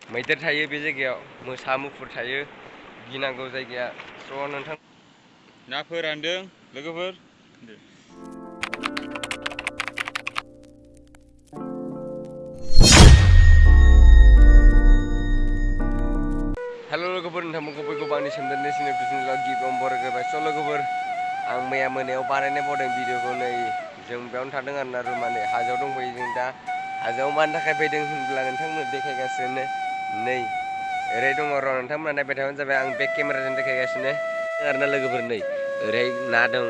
मैदेर थायो बे जायगायाव मोसा मुफुर थायो गिनांगौ जायगाया स' नोंथां ना फोरानदों लोगोफोर हेल' लोगोफोर नोंथांमोनखौ बयखौबो आंनि सोमदोननि सिनायथिजों गिबियावनो बरायग्रोबाय स' लोगोफोर आं मैया मोनायाव बानायनाय बावदों भिडिअखौ नै जों बेयावनो थादों आरोना रुमानि हाजोआव दंफैयो जों दा हाजोआव मानि थाखाय फैदों होनब्ला नोंथांमोन देखायगासिनो नै ओरै दङ र' नोंथांमोना नायबाय थाबानो जाबाय आं बेक केमेराजों देखायगासिनो आरोना लोगोफोर नै ओरैहाय ना दं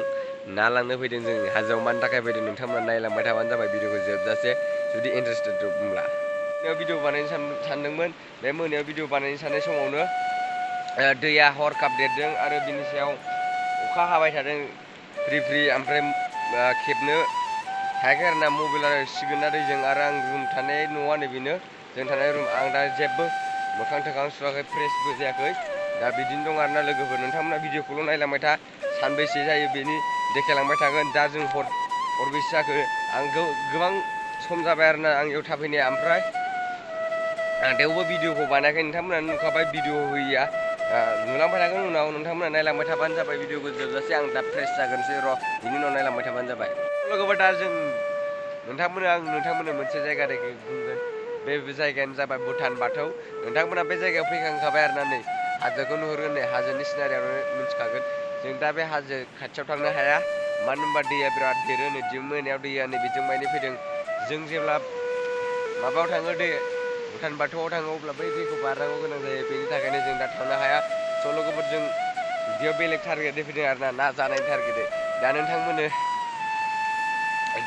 ना लांनो फैदों जों हाजोआव मानि थाखाय फैदों नोंथांमोना नायलांबाय थाबानो जाबाय भिडिअखौ जोबजासे जुदि इन्टारेस्टेड दंब्ला मोनायाव भिडिअ बानायनो सानदोंमोन बे मोनायाव भिडिअ बानायनो साननाय समावनो दैया हरखाब देरदों आरो बिनि सायाव अखा हाबाय थादों फ्रि फ्रि ओमफ्राय खेबनो हायाखै आरोना मबाइला सिगोन ना दैजों आरो आं रुम थानाय न'आ नै बेनो जों थानाय रुम आं दा जेबो मोखां थोखां सुवाखै फ्रेसबो जायाखै दा बिदिनो दं आरोना लोगोफोर नोंथांमोना भिडिअखौल' नायलांबाय था सानबैसे जायो बेनि देखायलांबाय थागोन दा जों हरबैसे जाखो आं गोबां सम जाबाय आरोना आं इयाव थाफैनाया ओमफ्राय आं थेवबो भिडिअखौ बानायाखै नोंथांमोना नुखाबाय भिडिअ होयैया नुलांबाय थागोन उनाव नोंथांमोना नायलांबाय थाबानो जाबाय भिडिअखौ जोबजासे आं दा फ्रेस जागोनसै र' बिनि उनाव नायलांबाय थाबानो जाबाय लोगोफोर दा जों नोंथांमोननो मोनसे जायगा बुंगोन बे जायगायानो जाबाय भुटान बाथौ नोंथांमोना बे जायगायाव फैखांखाबाय आरोना नै हाजोखौ नुहुरगोन नै हाजोनि सिनारियावनो मिन्थिखागोन जों दा बे हाजो खाथियाव थांनो हाया मानो होनबा दैया बिराद देरो नै दिम मोनायाव दैया नै बिजों मायनि फैदों जों जेब्ला माबायाव थाङो दै भुटान बाथौआव थाङो अब्ला बै दैखौ बारनांगौ गोनां जायो बेनि थाखायनो जों दा थांनो हाया स' लोगोफोर जों बेयाव बेलेग टारगेटै फैदों आरोना ना जानायनि टारगेटै दा नोंथांमोननो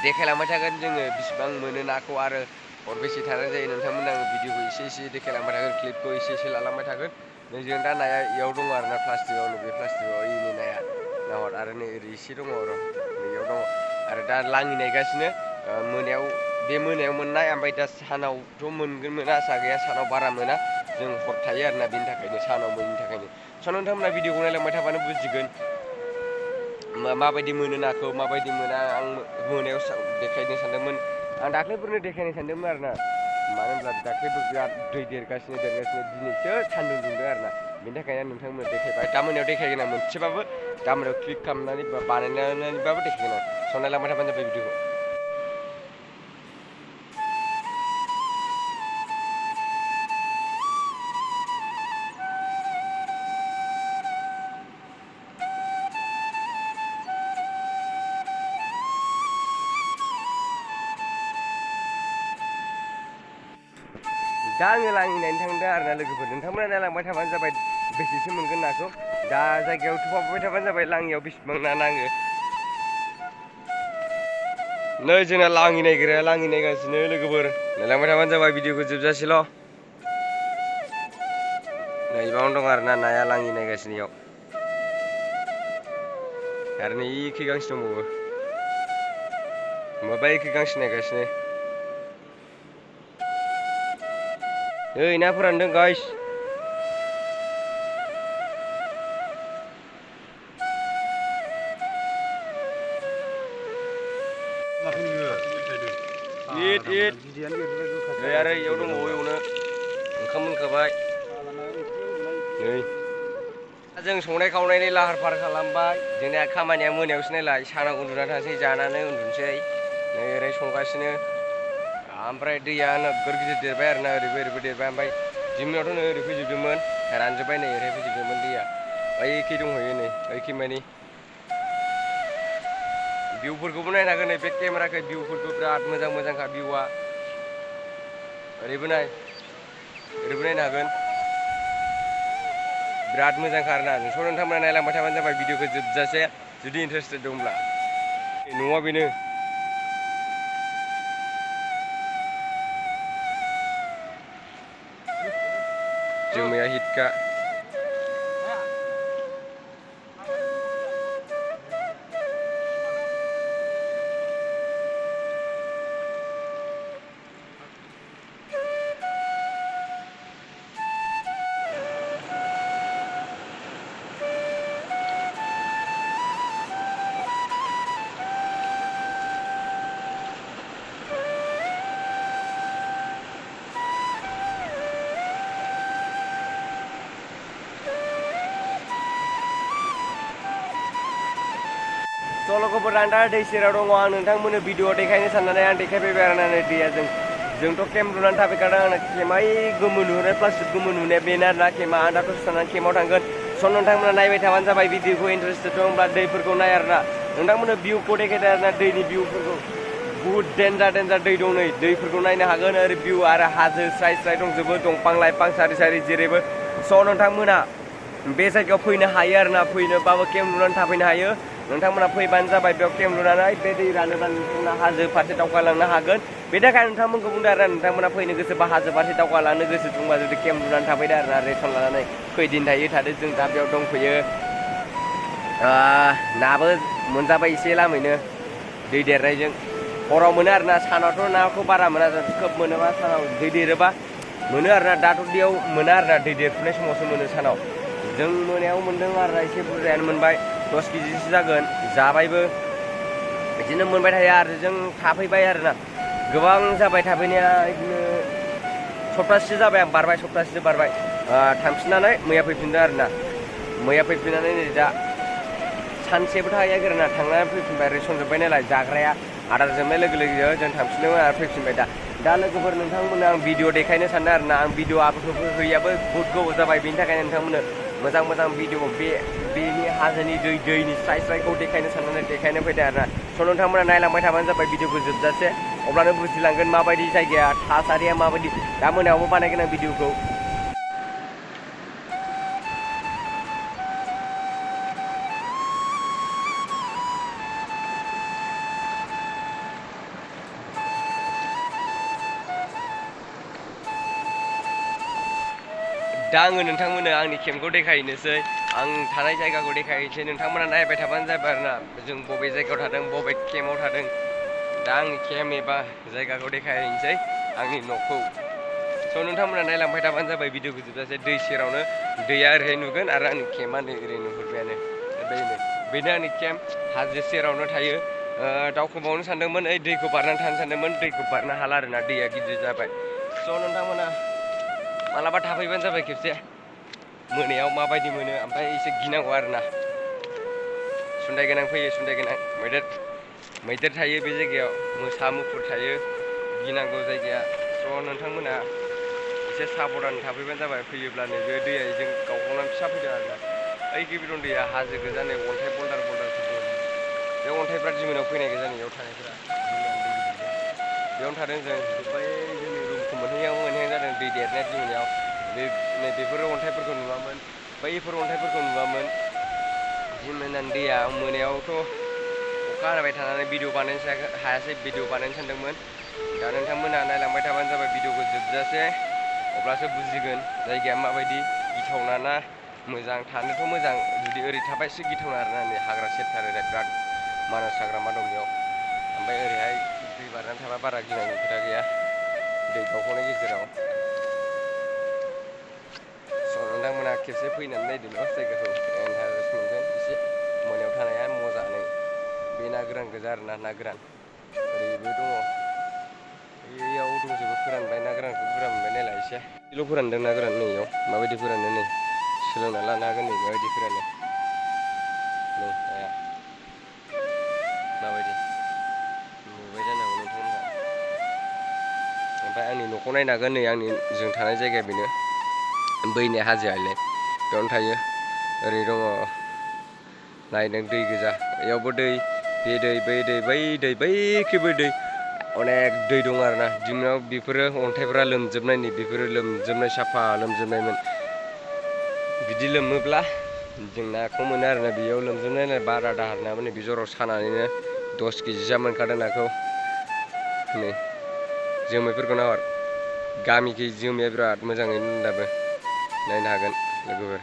देखायलांबाय थागोन जोङो बिसिबां मोनो नाखौ आरो हरबेसे थानाय जायो नोंथांमोननो आङो भिडिअखौ एसे देखायलांबाय थागोन क्लिपखौ एसे लालांबाय थागोन नै जों दा नाया इयाव दङ आरोना प्लास्टिकआव नैबे प्लास्टिकआव इनि नाया नाहर आरो नै ओरै एसे दङ र' नैयाव दङ आरो दा लाङि नायगासिनो मोनायाव बे मोनायाव मोननाय ओमफ्राय दा सानावथ' मोनगोन मोना आसा गैया सानाव बारा मोना जों हर थायो आरोना बेनि थाखायनो सानाव मोनैनि थाखायनो स' नोंथांमोना भिडिअखौ नायलांबाय थाबानो बुजिगोन माबायदि मोनो नाखौ माबायदि मोना आं मोनायाव देखायनो सानदोंमोन आं दाख्लैफोरनो देखायनो सानदोंमोन आरोना मानो होनब्ला दाख्लैबो बिराद दै देरगासिनो दिनैसो सान्दुं दुंदों आरोना बेनि थाखायनो नोंथांमोना देखायबाय दा मोनायाव देखायगोन आं मोनसेबाबो दा मोनायाव क्लिक खालामनानै बानायनानैबाबो देखायगोन आं स' नायलांबाय थाबानो जाबाय भिडिअखौ दा आङो लाङि नायनो थांदों आरोना लोगोफोर नोंथांमोना नायलांबाय थाबानो जाबाय बेसेसो मोनगोन नाखौ दा जायगायाव थुफावबाय थाबानो जाबाय लाङियाव बेसेबां ना नाङो नै जोंना लाङि नायग्राया लाङि नायगासिनो लोगोफोर नायलांबाय थाबानो जाबाय भिडिअखौ जोबजासेल' नै बावनो दं आरोना नाया लाङि नायगासिनो इयाव आरो नै एखे गांसे दंबावो माबा एखे गांसे नायगासिनो ओइ ना फोरानदों गाइस नै आरो इयाव दंबावो एवनो ओंखाम मोनखाबाय नै जों संनाय खावनायनि लाहार फाहार खालामबाय जोंनिया खामानिया मोनायावसो नायलाय सानाव उन्दुना थानोसै जानानै उन्दुनोसै नै ओरै संगासिनो ओमफ्राय दैया नोगोर गिदिर देरबाय आरोना ओरैबो देरबाय ओमफ्राय दिमनायावथ' नै ओरै फैजोबदोंमोन रानजोब्बाय नै ओरै फैजोबदोंमोन दैया ओइखि दंहैयो नै ओइखि मानि भिउफोरखौबो नायनो हागोन नै बे केमेराखै भिउफोरखौ बिराद मोजांखा भिउआ ओरैबो नायनो हागोन बिराद मोजांखा आरोना स' नोंथांमोना नायलांबाय थाबानो जाबाय भिडिअखौ जोबजासे जुदि इन्टारेस्टेड दंब्ला न'आ बेनो जोमैया हिटखा स' लोगोफोर आं दा दै सेराव दङ आं नोंथांमोननो भिडिअ देखायनो साननानै आं देखायफैबाय आरोना नै दैया जोंथ' केम्प लुनानै थाफैखादों आंना केम्पआ गोमो नुहुरनाय प्लास्टिक गोमो नुहुरनाया बेनो आरोना केम्पआ आं दाथ' साननानै केम्पआव थांगोन स' नोंथांमोना नायबाय थाबानो जाबाय भिडिअखौ इन्टारेस्टेड दंब्ला दैफोरखौ नाय आरोना नोंथांमोननो भिउखौ देखायदों आरोना दैनि भिउफोरखौ बुहुद डेन्जार दै दं नै दैफोरखौ नायनो हागोन ओरै भिउ आरो हाजो स्राय स्राय दंजोबो दंफां लाइफां सारि सारि जेरैबो स' नोंथांमोना बे जायगायाव फैनो हायो आरोना फैनोबाबो केम्प लुनानै थाफैनो हायो नोंथांमोना फैबानो जाबाय बेयाव केम्प लुनानै बे दै रानोब्ला नोंथांमोना हाजो फारसे दावगालांनो हागोन बेनि थाखाय नोंथांमोनखौ बुंदों आरोना नोंथांमोना फैनो गोसोबा हाजो फारसे दावगालांनो गोसो दंबा जुदि केम्प लुनानै थाफैदो आरोना रेसन लानानै खैदिन थायो थादो जों दा बेयाव दंफैयो नाबो मोनजाबाय एसे लामैनो दै देरनायजों हराव मोनो आरोना सानावथ' नाखौ बारा मोना खोब मोनोबा सानाव दै देरोबा मोनो आरोना दाथ' दैयाव मोना आरोना दै देरफुनाय समावसो मोनो सानाव जों मोनायाव मोनदों आरोना एसे बुरजायानो मोनबाय 10 केजिसो जागोन जाबायबो बिदिनो मोनबाय थायो आरो जों थाफैबाय आरोना गोबां जाबाय थाफैनाया बिदिनो सप्तासेसो जाबाय आं बारबाय सप्तासेसो बारबाय थांफिननानै मैया फैफिनदों आरोना मैया फैफिननानै नै दा सानसेबो थाहैयाखै आरोना थांनानै फैफिनबाय रेसन जोब्बाय नालाय जाग्राया आदार जोबनाय लोगो लोगो जों थांफिनदोंमोन आरो फैफिनबाय दा लोगोफोर नोंथांमोननो आं भिडिअ देखायनो सानदों आरोना आं भिडिअ आपल'ड होयैयाबो बहुद गोबाव जाबाय बेनि थाखायनो नोंथांमोननो मोजां भिडिअ बेनि हाजोनि दैनि स्राय स्रायखौ देखायनो साननानै देखायनो फैदों आरोना स' नोंथांमोना नायलांबाय थाबानो जाबाय भिडिअखौ जोबजासे अब्लानो बुजिलांगोन माबायदि जायगाया थासारिया माबायदि दा मोनायावबो बानायगोन आं भिडिअखौ दा आङो नोंथांमोननो आंनि केम्पखौ देखायनोसै आं थानाय जायगाखौ देखायनोसै नोंथांमोना नायबाय थाबानो जाबाय आरोना जों बबे जायगायाव थादों बबे केम्पआव थादों दा आंनि केम्प एबा जायगाखौ देखायनोसै आंनि न'खौ स' नोंथांमोना नायलांबाय थाबानो जाबाय भिडिअखौ जोबजासे दै सेरावनो दैया ओरैहाय नुगोन आरो आंनि केम्पआ नै ओरै नुहुरबायानो बेनो आंनि केम्प हाजो सेरावनो थायो दावखोबावनो सानदोंमोन ओइ दैखौ बारनानै थानो सानदोंमोन दैखौ बारनो हाला आरोना दैया गिदिर जाबाय स' नोंथांमोना मालाबा थाफैबानो जाबाय खेबसे मोनायाव माबायदि मोनो ओमफ्राय एसे गिनांगौ आरोना सुन्दाय गोनां फैयो सुन्दाय गोनां मैदेर थायो बे जायगायाव मोसा मुफुर थायो गिनांगौ जायगाया स' नोंथांमोना एसे साबधान थाफैबानो जाबाय फैयोब्ला नैबे दैया जों गावखांनानै फिसा फैदों आरोना ओइ गिबिरन दैया हाजो गोजानै अन्थाइ बल्दारफोर दं बे अन्थाइफ्रा दिमोनाव फैनाय गोजानैयाव थानायफ्रा बेयावनो थादों जों बै जोंनि रुमखौ मोनहैहां जादों दै देरनाया दिमोनायाव बेफोर अन्थाइफोरखौ नुवामोन बैफोर अन्थाइफोरखौ नुवामोन दिमोनानि दैया मोनायावथ' अखा हाबाय थानानै भिडिअ बानायनो हायासै भिडिअ बानायनो सानदोंमोन दा नोंथांमोना नायलांबाय थाबानो जाबाय भिडिअखौ जोबजासे अब्लासो बुजिगोन जायगाया माबायदि गिथावना ना मोजां थानोथ' मोजां जुदि ओरै थाबा एसे गिथावना आरोना नै हाग्रा सेरथार ओरै बिराद मानास हाग्रामा दं बेयाव ओमफ्राय ओरैहाय दै बारनानै थाबा बारा गिनांगौ खोथा गैया दै गावखांनाय गेजेराव नोंथांमोना खेबसे फैनानै नायदों जायगाखौ इन्टारेस्ट मोनगोन एसे मोनायाव थानाया मोजाङै बे ना गोरान गोजा आरोना ना गोरान ओरैबो दङ बैयाव दंजोबो फोरानबाय ना गोरानखौ बुरजा मोनबाय नायलाय एसे एसेल' फोरानदों ना गोरान नैयाव माबायदि फोरानो नै सोलोंना लानो हागोन नै माबायदि फोरानो नै नाया माबायदि नुबाय जानांगौ नोंथांमोनहा ओमफ्राय आंनि न'खौ नायनो हागोन नै आंनि जों थानाय जायगाया बेनो बैनि हाजोआलाय बेयावनो थायो ओरै दङ नायदों दै गोजा बेयावबो दै बे दै बै दै बै दै बैखैबो दै अनेक दै दं आरोना दिनाव बेफोरो अन्थाइफ्रा लोमजोबनाय नै बेफोरो लोमजोबनाय साफा लोमजोबनायमोन बिदि लोमोब्ला जों नाखौ मोनो आरोना बेयाव लोमजोबनाय बारा दाहार नामोन नै बे जराव सानानैनो 10 केजिसो मोनखादों नाखौ नै जोमैफोरखौ नाहर गामिखै जोमैया बिराद मोजाङैनो दाबो नायनो हागोन लोगोफोर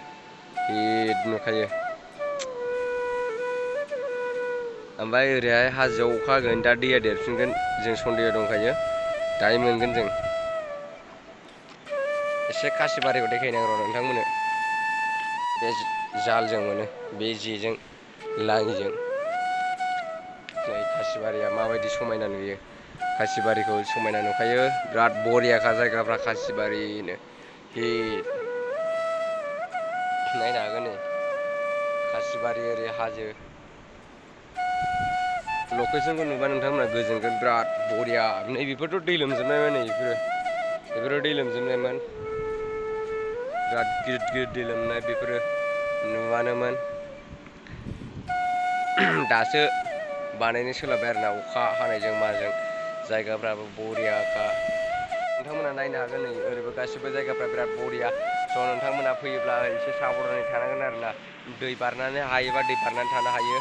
हिट नुखायो ओमफ्राय ओरैहाय हाजोआव अखा हागोन दा दैया देरफिनगोन जों सन्देयाव दंखायो दायो मोनगोन जों एसे खासिबारिखौ देखायनांगौ र' नोंथांमोननो बे जालजों मोनो बे जेजों लाङिजों नै खासिबारिया माबायदि समायना नुयो खासिबारिखौ समायना नुखायो बिराद बरियाखा जायगाफ्रा खासिबारिनो हिट नायनो हागोन नै खासिबारि ओरै हाजो लकेसनखौ नुबा नोंथांमोना गोजोनगोन बिराद बरिया नै बेफोरथ' दै लोमजोबनायमोन नै बेफोरो दै लोमजोबनायमोन बिराद गिदिर दै लोमनाय बेफोरो नुवानोमोन दासो बानायनो सोलाबबाय आरोना अखा हानायजों माजों जायगाफ्राबो बरियाखा नोंथांमोना नायनो हागोन नै ओरैबो गासिबो जायगाफ्रा बिराद बरिया स' नोंथांमोना फैयोब्ला एसे साबधानै थानांगोन आरोना दै बारनानै हायोबा दै बारनानै थानो हायो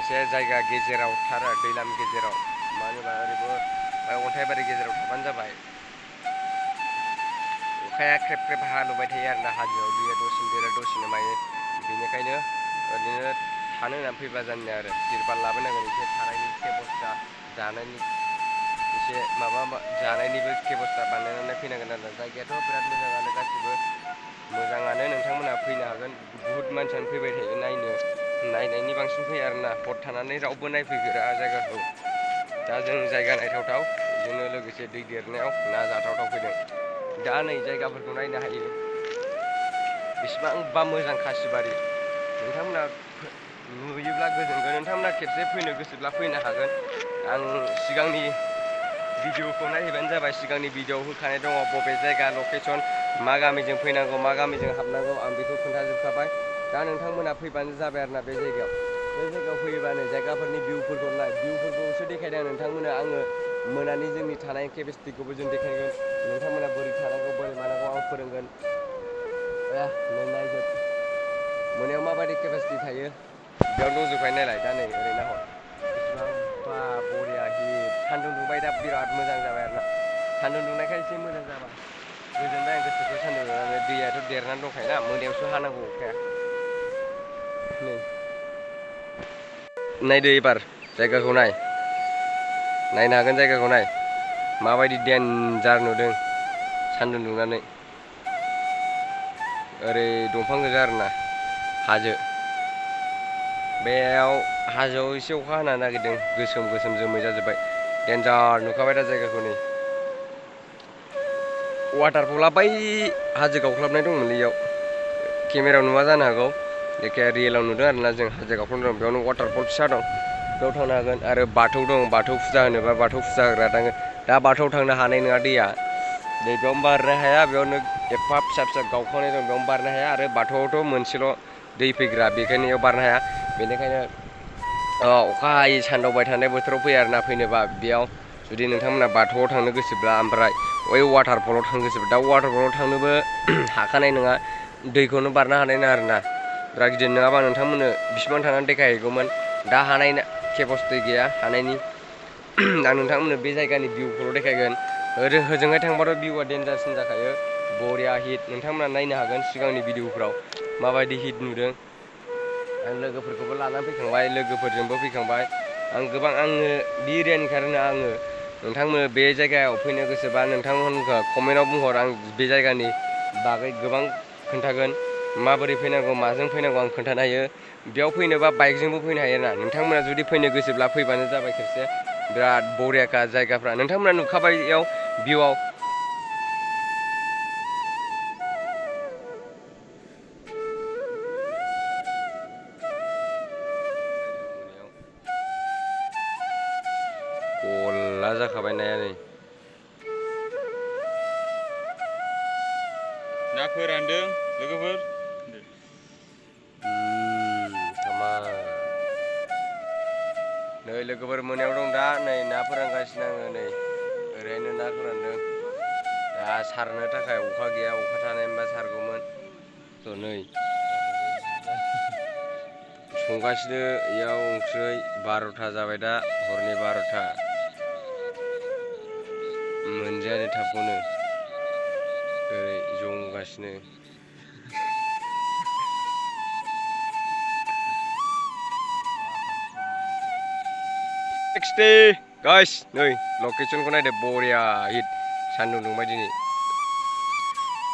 एसे जायगा गेजेराव थार दैलाम गेजेराव मानो होनबा ओरैबो अन्थाइबारि गेजेराव थाबानो जाबाय अखाया ख्रेब ख्रेब हालुबाय थायो आरोना हाजोआव दैया दसेनो देरो दसेनो मायो बेनिखायनो ओरैनो थानो होननानै फैबा जानो आरो तिरपाल लाबोनांगोन एसे थानायनि बेबस्था जानायनि एसे माबा जानायनिबो बेबस्था बानायनानै फैनांगोन आरो जायगायाथ' बिराद मोजाङानो गासिबो मोजाङानो नोंथांमोना फैनो हागोन बुहुत मानसियानो फैबाय थायो नायनायनि बांसिन फैयो आरोना हर थानानै रावबो नायफैफेरा जायगाखौ दा जों जायगा नायथावथाव बेजोंनो लोगोसे दै देरनायाव ना जाथावथाव फैदों दा नै जायगाफोरखौ नायनो हायो बेसेबांबा मोजां खासिबारि नोंथांमोना नुयोब्ला गोजोनगोन नोंथांमोना खेबसे फैनो गोसोब्ला फैनो हागोन आं सिगांनि भिडिअखौ नायहैबानो जाबाय सिगांनि भिडिअआव होखानाय दङ बबे जायगा लकेसन मा गामिजों फैनांगौ मा गामिजों हाबनांगौ आं बेखौ खोन्थाजोबखाबाय दा नोंथांमोना फैबानो जाबाय आरोना बे जायगायाव फैयोबानो जायगाफोरनि भिउफोरखौसो देखायदों नोंथांमोना आङो मोनानि जोंनि थानाय केपेसिटिखौबो जों देखायगोन नोंथांमोना बोरै थानांगौ बोरै मानांगौ आं फोरोंगोन नों नायजोब मोनायाव माबायदि केपेसिटि थायो बेयाव दंजोबखायो नायलाय दा नै ओरै नाहर बेसेबांबा बरिया हिट सान्दुं दुंबाय दा बिराद मोजां जाबाय आरोना सान्दुं दुंनायखाय एसे मोजां जाबाय गोजोनबाय आं गोसोखौ सान्दुं दुंनानै दैयाथ' देरनानै दंखायोना मोनायावसो हानांगौ अखाया नै नायदो एबार जायगाखौ नायनो हागोन जायगाखौ नाय माबायदि देन्जार नुदों सान्दुं दुंनानै ओरै दंफां गोजा आरोना हाजो बेयाव हाजोआव एसे अखा हानो नागिरदों गोसोम जोमै जाजोब्बाय देन्जार नुखाबाय दा जायगाखौ नै वाटारफला बै हाजो गावख्लाबनाय दंमोनलै इयाव केमेरायाव नुवा जानो हागौ जायखिया रियेलाव नुदों आरोना जों हाजो गावख्लाबनाय दं बेयावनो वाटारफल फिसा दं बेयाव थांनो हागोन आरो बाथौ दं बाथौ फुजा होनोबा बाथौ फुजा होग्रा थाङो दा बाथौआव थांनो हानाय नङा दैया दै बेयावनो बारनो हाया बेयावनो एफा फिसा गावखांनाय दं बेयावनो बारनो हाया आरो बाथौआवथ' मोनसेल' दै फैग्रा बेखायनो बेयाव बारनो हाया बेनिखायनो अखा हायै सानदावबाय थानाय बोथोराव फैया आरोना फैनोबा बेयाव जुदि नोंथांमोना बाथौआव थांनो गोसोब्ला ओमफ्राय बै वाटारफलाव थांनो गोसोब्ला दा वाटारफलाव थांनोबो हाखानाय नङा दैखौनो बारनो हानाय नङा आरोना बिराद गिदिर नङाबा नोंथांमोननो बिसिबां थांनानै देखायहैगौमोन दा हानाय केपासिटि गैया हानायनि आं नोंथांमोननो बे जायगानि भिउखौल' देखायगोन होजोंहाय थांबाथ' भिउआ देन्जारसिन जाखायो बरिया हिट नोंथांमोना नायनो हागोन सिगांनि भिडिअफ्राव माबायदि हिट नुदों आं लोगोफोरखौबो लानानै फैखांबाय लोगोफोरजोंबो फैखांबाय आं आङो बे एरियानिखायनो आङो नोंथांमोन बे जायगायाव फैनो गोसोबा नोंथांमोनखौ कमेन्टआव बुंहर आं बे जायगानि बागै गोबां खोन्थागोन माबोरै फैनांगौ माजों फैनांगौ आं खोन्थानो हायो बेयाव फैनोबा बाइकजोंबो फैनो हायो ना नोंथांमोना जुदि फैनो गोसोब्ला फैबानो जाबाय खेबसे बिराद बरियाखा जायगाफ्रा नोंथांमोना नुखाबाय इयाव भिउआव गला जाखाबाय नाया नै ना फोरानदों लोगोफोर नै लोगोफोर मोनायाव दं दा नै ना फोरानगासिनो आङो नै ओरैनो ना फोरानदों दा सारनो थाखाय अखा गैया अखा थानायमोनबा सारगौमोन थ' नै संगासिनो इयाव ओंख्रै 12था जाबाय दा हरनि 12था मोनजायानो थाबखौनो ओरै जमगासिनो नेक्स्ट डे गाइस नै लकेसनखौ नायदो बरिया हिट सान्दुं दुंबाय दिनै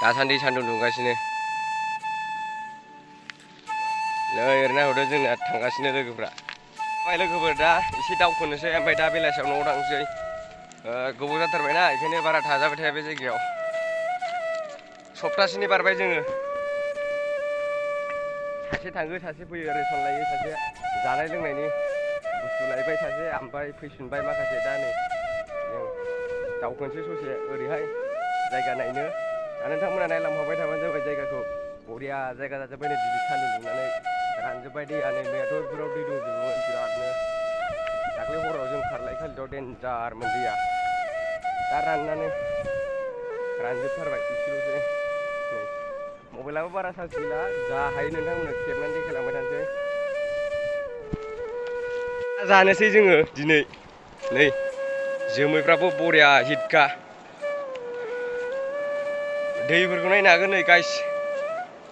दासान्दि सान्दुं दुंगासिनो नै ओरैनो नायहरदो जोंना थांगासिनो लोगोफ्रा ओमफ्राय लोगोफोर दा एसे दावखोनोसै ओमफ्राय दा बेलासियाव न'आव थांसै गोबाव जाथारबायना बेखायनो बारा थाजाबाय थाया बे जायगायाव सप्तासेनि बारबाय जोङो सासे थाङो सासे फैयो रेसन लायो सासे जानाय लोंनायनि सुलायबाय सासे ओमफ्राय फैफिनबाय माखासे दा नै जों दावखोनोसै ससे ओरैहाय जायगा नायनो दा नोंथांमोना नायलांफाबाय थाबानो जाबाय जायगाखौ बरिया जायगा जाजोब्बाय नै दिनै सान्दुं दुंनानै रानजोब्बाय दैयानो मैयाथ' बेफोराव दै दंजोबोमोन बिरादनो दाख्लै हराव जों खारलाय खालिथ' देन्जारमोन दैया दा राननानै रानजोबथारबाय एसेल'सै नै मबाइलाबो बारा चार्ज गैला जा हायो नोंथांमोननो खेबनानै देखायलांबाय थानोसै जानोसै जोङो दिनै नै जोमैफ्राबो बरिया हिटखा दैफोरखौ नायनो हागोन नै गाइस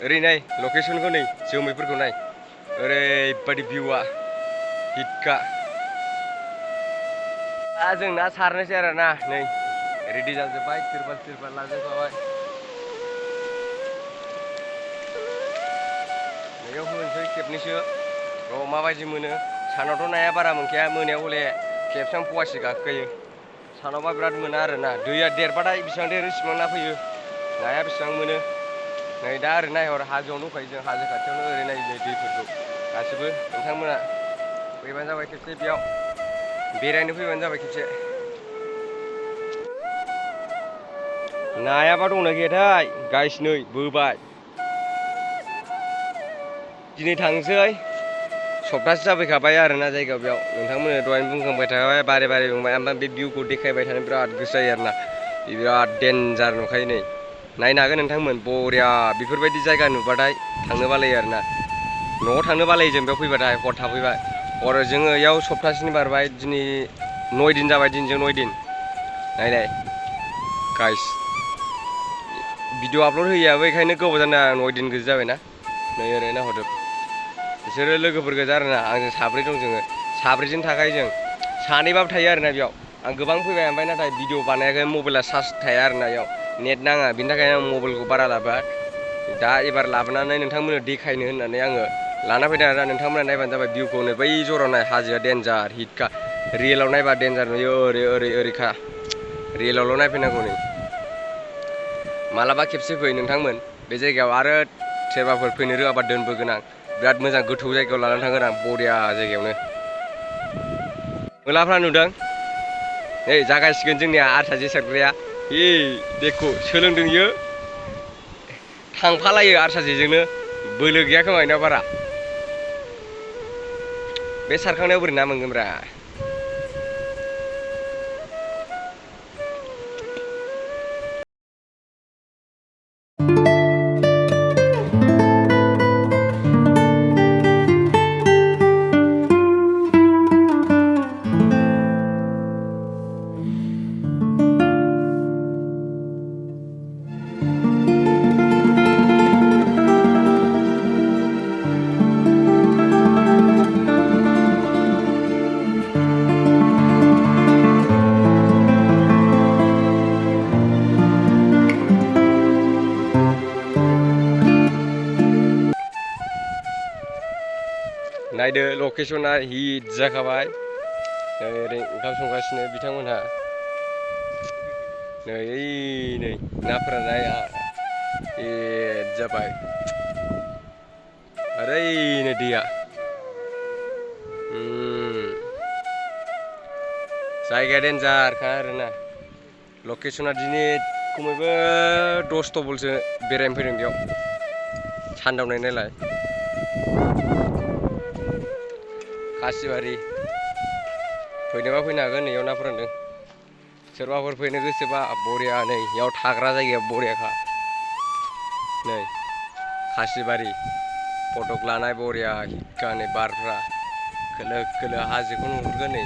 ओरै नाय लकेसनखौ नै जोमैफोरखौ नाय ओरैबायदि भिउआ हिटखा दा जों ना सारनोसै आरो ना नै रेडि जाजोब्बाय तिरपाल लाजोबखाबाय नैयाव होनोसै खेबनैसो र' माबायदि मोनो सानावथ' नाया बारा मोनखाया मोनायाव हले खेबथाम फवासे गाखोयो सानावबा बिराद मोना आरोना दैया देरबाथाय बेसेबां देरो इसिबां ना फैयो नाया बेसेबां मोनो नै दा ओरै नायहर हाजोआवनो दंखायो जों हाजो खाथियावनो ओरै नायो नै दैफोरखौ गासिबो नोंथांमोना फैबानो जाबाय खेबसे बेयाव बेरायनो फैबानो जाबाय खेबसे नायाबा दंना गैयाथाय गाइस नै बोबाय दिनै थांसै सप्तासे जाफैखाबाय आरोना जायगायाव बेयाव नोंथांमोननो दहायनो बुंखांबाय थाबाय बारे बुंबाय ओमफ्राय बे भिउखौ देखायबाय थानो बिराद गोसो जायो आरोना बिराद देन्जार नुखायो नै नायनो हागोन नोंथांमोन बरिया बेफोरबायदि जायगा नुबाथाय थांनो बालायो आरोना न'आव थांनो बालायो जों बेयाव फैबाथाय हर थाफैबाय हर जोङो इयाव सप्तासेनि बारबाय दिनै 9 दिन जाबाय दिनजों 9 दिन नायनाय गाइस भिडिअ आपल'ड होयैयाबो बेखायनो गोबाव जाना 9 दिन गोजो जाबायना नै ओरै नाहरजोब बिसोरो लोगोफोर गोजा आरोना आंजों साब्रै दं जोङो साब्रैजों थाखायो जों सानैबाबो थायो आरोना बेयाव आं गोबां फैबाय ओमफ्राय नाथाय भिडिअ बानायाखै मबाइला चार्ज थाया आरोना बेयाव नेट नाङा बिनि थाखायनो आं मबाइलखौ बारा लाबोआ दा एबार लाबोनानै नोंथांमोननो देखायनो होननानै आङो लाना फैदों आरोना नोंथांमोना नायबानो जाबाय भिउखौ नै बै जराव नाय हाजोआ देन्जार हिटखा रियेलाव नायबा देन्जार नुयो ओरैखा रियेलावल' नायफैनांगौ नै मालाबा खेबसे फै नोंथांमोन बे जायगायाव आरो सोरबाफोर फैनो रोङाबा दोनबोगोन आं बिराद मोजां गोथौ जायगायाव लानानै थांगोन आं बरिया जायगायावनो मोलाफ्रा नुदों नै जागायसिगोन जोंनिया आरसा जे सारग्राया देखौ सोलोंदों इयो थांफालायो आरसा जेजोंनो बोलो गैया खोमा इनाव बारा बे सारखांनायाव बोरै ना मोनगोनब्रा नायदो लकेसना हिट जाखाबाय नै ओरै ओंखाम संगासिनो बिथांमोनहा नै नाफोरा नाया हिट जाबाय ओरैनो दैया जायगाया देन्जारखा आरोना लकेसना दिनै खमैबो 10 डबलसो बेरायनो फैदों बेयाव सानदावनाय नायलाय खासिबारि फैनोबा फैनो हागोन नैयाव ना फोरानदों सोरबाफोर फैनो गोसोबा बरिया नै इयाव थाग्रा जायगाया बरियाखा नै खासिबारि फटक लानाय बरिया हिटखा नै बारफ्रा खोलो खोलो हाजोखौ नुहुरगोन नै